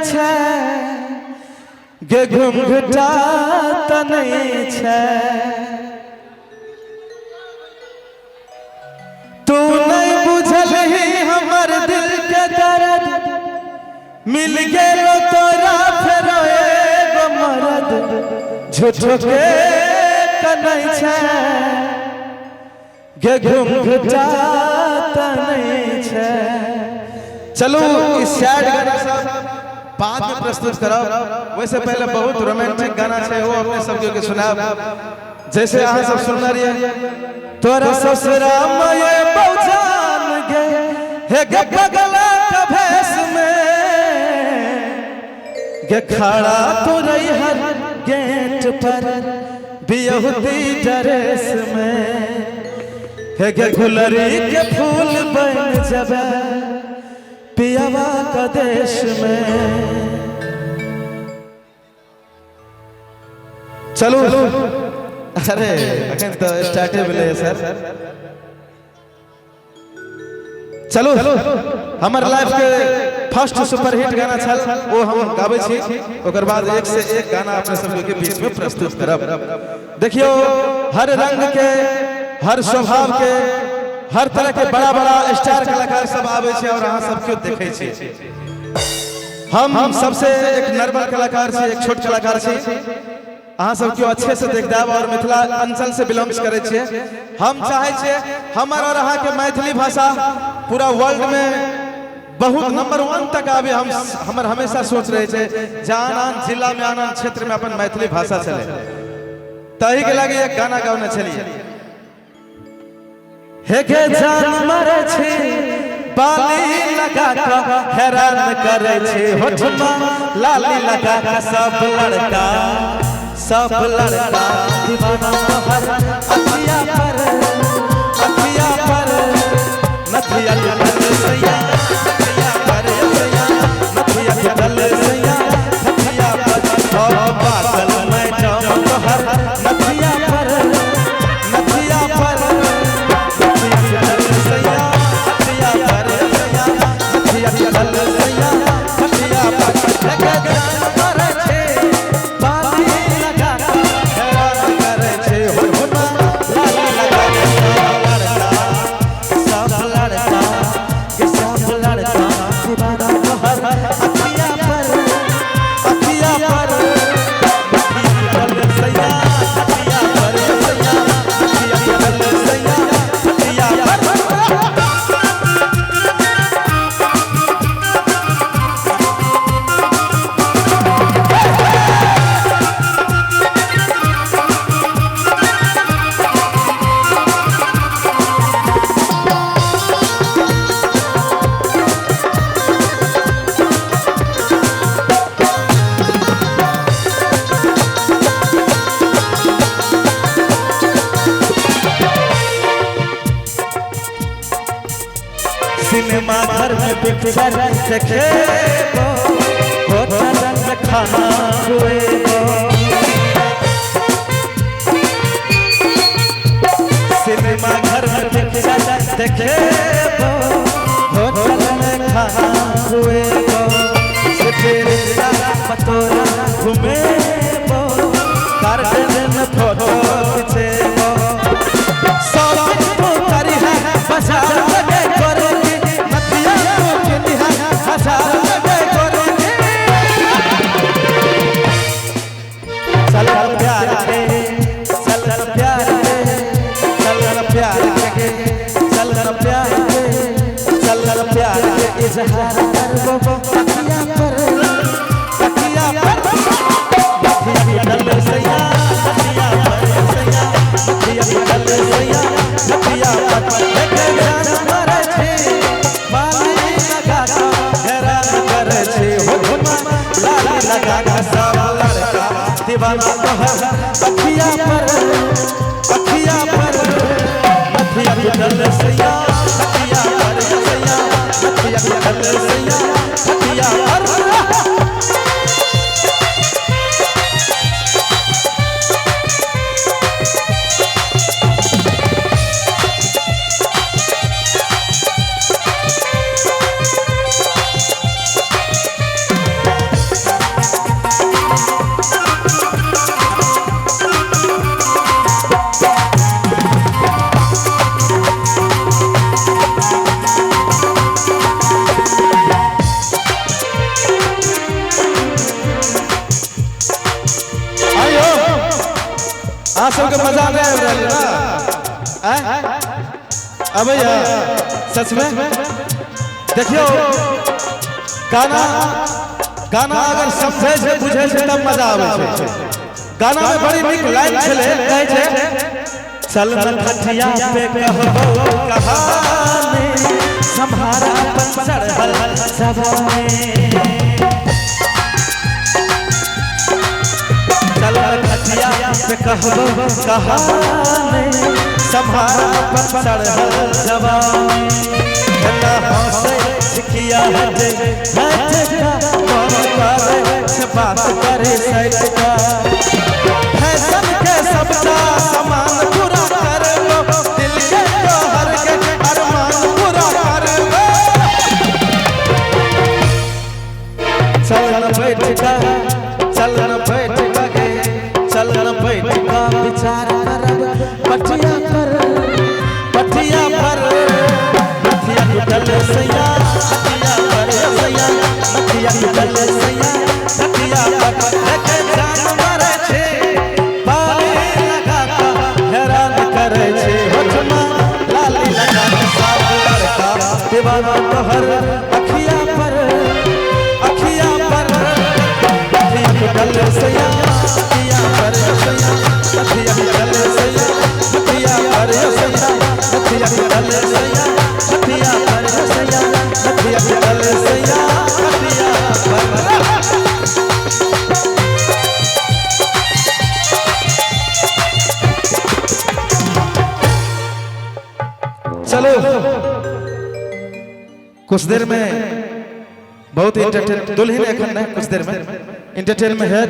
छै गे घुंघटा तनै छै। तू नहीं बुझलही हमर दिल के दर्द, मिल गेलो तोरा फेरो एगो मरद, झूठो के कनै छै गे घुंघटा तनै छै। चलू ई सैड गाना सब बाद में प्रस्तुत करब, वैसे पहले बहुत रोमांटिक गाना छै वो अपने सब के सुनाब। जैसे अहाँ सब सुनने रहिए तोरा ससुरा में ये बौजान गे हे गे पगला के भेष में गे खड़ा तो रही हर गेट पर बियहुती ड्रेस में हे गे गुलरी के फूल बन जबे पियावा का देश में। चलू अरे अखन तो स्टार्टे भेलै सर। चलू हमर लाइफ के फर्स्ट सुपरहिट गाना छल वो हम गाबै छी, ओकर बाद एक से एक गाना अपने सब के बीच में प्रस्तुत करब। देखियो हर रंग के, हर स्वभाव के, हर तरह के बड़ा बड़ा स्टार कलाकार सब आबै छै और अहाँ सब के देखै छी। हम सबसे एक नॉर्मल कलाकार छी, एक छोट कलाकार छी, अहाँ सब क्यों अच्छे से देख देब और मिथिला अंचल से बिलोंग करै छियै। हम चाहै छियै हमर और अहाँ के मैथिली भाषा पूरा वर्ल्ड में बहुत नंबर 1 तक आबे। हम हमर हमेशा सोच रहे छै जे आन आन जिला में आन आन क्षेत्र में अपन मैथिली भाषा चले, तही के लागे एक गाना गाउने छलियै। हे गे जान मरै छी बाली लगा के हैरान करै छी, होठमा लाली लगा के सब लड़का सब लड़का दीवाना तोहर अखिया पर अखिया पर नथिया टूटल सैया अखिया पर सैया नथिया टूटल सैया अखिया पर हो पागल मैं जाऊं तोहर नथिया पर नथिया पर नथिया टूटल सैया अखिया पर सैया नथिया टूटल सैया अखिया पर लगे जान मरै छै बाली लगा के हैरान करै छै होठमा लाली लगा के सब लड़का के सब लड़का दीवाना तोहर अखिया पर नथिया टूटल सैया अखिया पर सैया नथिया टूटल सैया अखिया पर। सिनेमा घर में पिक्चर देखेबो, होटल में खाना खुएबो। सिनेमा घर में पिक्चर देखेबो, होटल में खाना खुएबो। सिटी रिक्शा पतोरा घुमेबो, गार्डन में फोटो खिंचेबो। शॉपिंग तू करी है बाजार में गोरकी, नथिया तू किनी है हजार में गोरकी। चल प्यार के चल प्यार के चल प्यार के चल प्यार के चल प्यार के इजहार करबो अखिया पर अखिया पर नथिया टूटल सैया अखिया पर सैया नथिया टूटल सैया नथिया पर देखे जान मरै छै बाली लगा के हैरान करै छै होठमा लाली लगा के सब लड़का दीवाना तोहर अखिया पर नथिया टूटल सैया अखिया पर सैया नथिया टूटल सैया अखिया पर। सबके मजा नहीं आबि रहल ना? आँय? अबैया सच में? देखियो गाना, गाना अगर समझे छै बुझे छै तब मजा आबै छै। गाना में बड़ी नीक लाइन छलै, कहै छै चल न खटिया पे कहबो कहानी, सम्हारा अपन चढ़ल जवानी। चल न खटिया पे कहबो कहानी, सम्हारा अपन चढ़ल जवानी। ना हंसे छिकिया हटे हटे का, मन करे से बात करे सैट का। फैशन के सबटा सामान पूरा कर लो, दिल के तोहर के अरमान पूरा कर लो। चल न बैठ का, चल न बैठ का गे, चल न बैठ का विचार करब पटिया पर, पटिया पर। मथिया टूटल सैया पटिया पर सैया, मथिया टूटल सैया पटिया पर। देखे जान मरै छै बाली लगा के हैरान करै छै, होठमा लाली लगा के सब लड़का दीवाना तोहर अखिया पर, अखिया पर। मथिया टूटल सैया पटिया पर सैया, मथिया टूटल सैया पटिया पर सैया, मथिया टूटल सैया पटिया पर सैया, मथिया टूटल सैया पटिया पर। चलो कुछ देर में बहुत इंटरटेन दुल्हन एखन नहीं, कुछ देर में इंटरटेन में है।